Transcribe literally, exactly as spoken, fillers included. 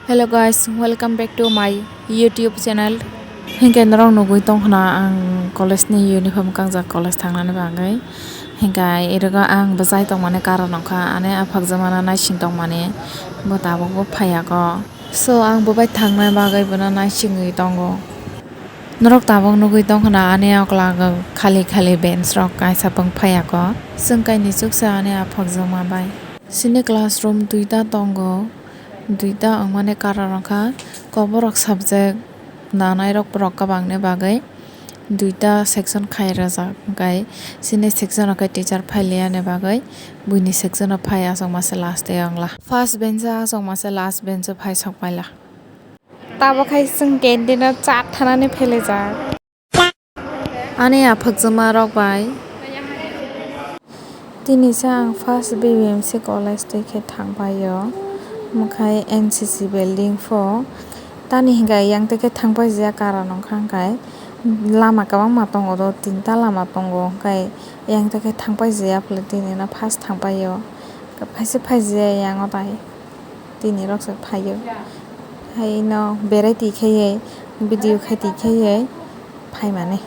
Hello guys, welcome back to my YouTube channel. Hinkhe norok nugwi tongkhna ang college ni uniform kangjak college thangnani bagwi. Hinkhe irogo ang bwchai tongmani karon wngkha, ani aphakjamano naising tongmani, bo tabukbo phaiyago. So ang bo bai thangnai bagwi bono naisingwi tongo. Norok tabuk nugwi tongkhna ani okla khali khali bench rok kaisa pung phaiyago. Chwng kainwi chuksa ani aphakjama bai. Chini classroom duita tongo. Duita wngmani karon wngkha koborok subject nanai rok borok kwbangni bagwi duita section khai rwjak, hwnkhe chini section o khe teacher phailiyani bagwi buini section o phai achukma se last day wngla. First bench o achukma se last bench o phai sok paila. Tabuk hai chwng canteen o chat thanani phelaijak. Ani aphakjama rok bai. Tini se ang first B B M C college twi khe thangpaio, omokhai N C C building pho. Tani hinkhe yang twi khe thangpai jaya karon wngkha, hinkhe lama kwbangma tongo do, tinta lama tongo, hinkhe yang twi khe thangpai jaya phale tini no first thangpaio, phaise phai jaya yang o tai. Tini rok se phaio. Haino berai twi khaiwi video khai twi khaiwi phaimani.